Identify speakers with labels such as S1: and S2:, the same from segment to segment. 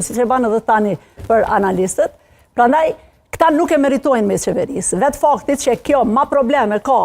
S1: Siç e ban edhe tani për analistët. Prandaj, këta nuk e meritojnë me qeverisë. Vetë fakti që kjo ma probleme ka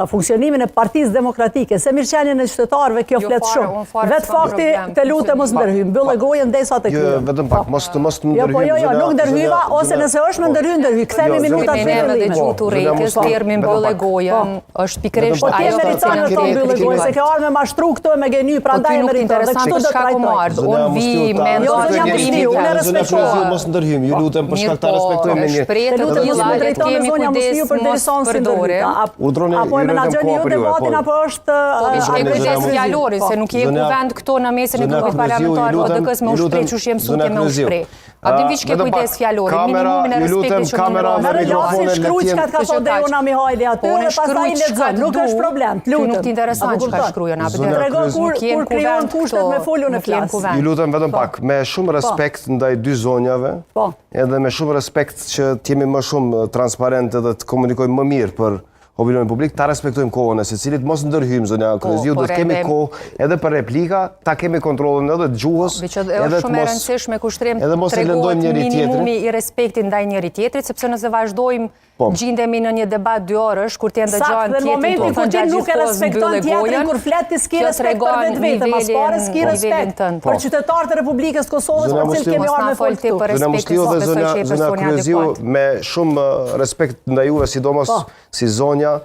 S1: funksionimin e Partisë Demokratike, se mirëqenien e qytetarëve kjo jo, flet shumë. Vetë fakti të lutem mos ndërhyj, mbylle gojën derisa të
S2: jo,
S1: kryej.
S2: Vetëm pak, mos të mos të ndërhyj.
S1: Jo, po jo, jo, nuk ndërhyva ose nëse është me ndërhy, ndërhyj. Kthemi
S2: jo,
S1: minutat
S3: e fillimit. Edhe gjuhë të urrejtjes, termi mbylle gojën, po. është pikërisht
S1: po ajo. Po ti meriton të thonë mbylle gojën, se ke ardhur me mashtru këtu e me gënjy,
S3: po
S1: prandaj e meriton. Dhe kështu do të
S3: trajtoj. Unë vi me
S1: jo, zonja Musliu, unë e respektoj.
S2: Mos ndërhyjmë, ju lutem për shkak ta respektojmë
S3: me një.
S1: Të lutem mos më drejtoni zonja Musliu përderisa unë s'i ndërhyta.
S2: Urdhroni,
S1: Apo e menaxhoni ju debatin apo është
S3: Po veç ke kujdes fjalorin, se nuk je kuvend këtu në mesin e grupit parlamentar PDK-s me u shpreh qysh je mësu ti me u shpreh. A din veç ke kujdes fjalorin, minimumin e respektit që mund
S2: të
S1: Merre lapsin shkruaj çka të ka thonë Dejona Mihajli aty
S3: po,
S1: dhe pastaj i lexon, nuk është problem, të lutem.
S3: Ty nuk të intereson çka shkruaj unë, apo
S1: Trego kur kur krijohen kushtet me fol unë flas.
S2: Ju lutem vetëm pak, me shumë po. respekt ndaj dy zonjave.
S1: Po.
S2: Edhe me shumë respekt që të jemi më shumë transparent edhe të komunikojmë më mirë për opinionin publik, ta respektojmë kohën e secilit, mos ndërhyjmë zonja
S3: po,
S2: Kryeziu, do të kemi kohë edhe për replika, ta kemi kontrollin edhe të gjuhës,
S3: po, edhe të mos shumë e rëndësishme kushtrim
S2: edhe mos e lëndojmë njëri tjetrin.
S3: Minimumi i respektit ndaj njëri tjetrit, sepse nëse vazhdojmë
S2: po.
S3: gjindemi në një debat dy orësh kur ti e ndëgjon
S1: tjetrin. Saktë, në momentin kur ti nuk e respekton tjetrin kur flet ti s'ke respekt për vetveten, mas pari s'ke respekt për qytetarët e Republikës së Kosovës për cilët kemi ardhur me fol këtu.
S2: Zonja Musliu dhe zonja zonja Kryeziu me shumë respekt ndaj juve, sidomos po. si zonja,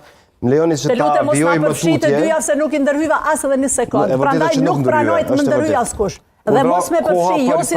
S2: më lejoni që ta vijoj më tutje.
S1: Të lutem mos na përfshi të dyja se nuk i ndërhyva as edhe një sekondë. Prandaj nuk pranoj të më ndërhyj askush. Dhe mos me përfshi, jo si.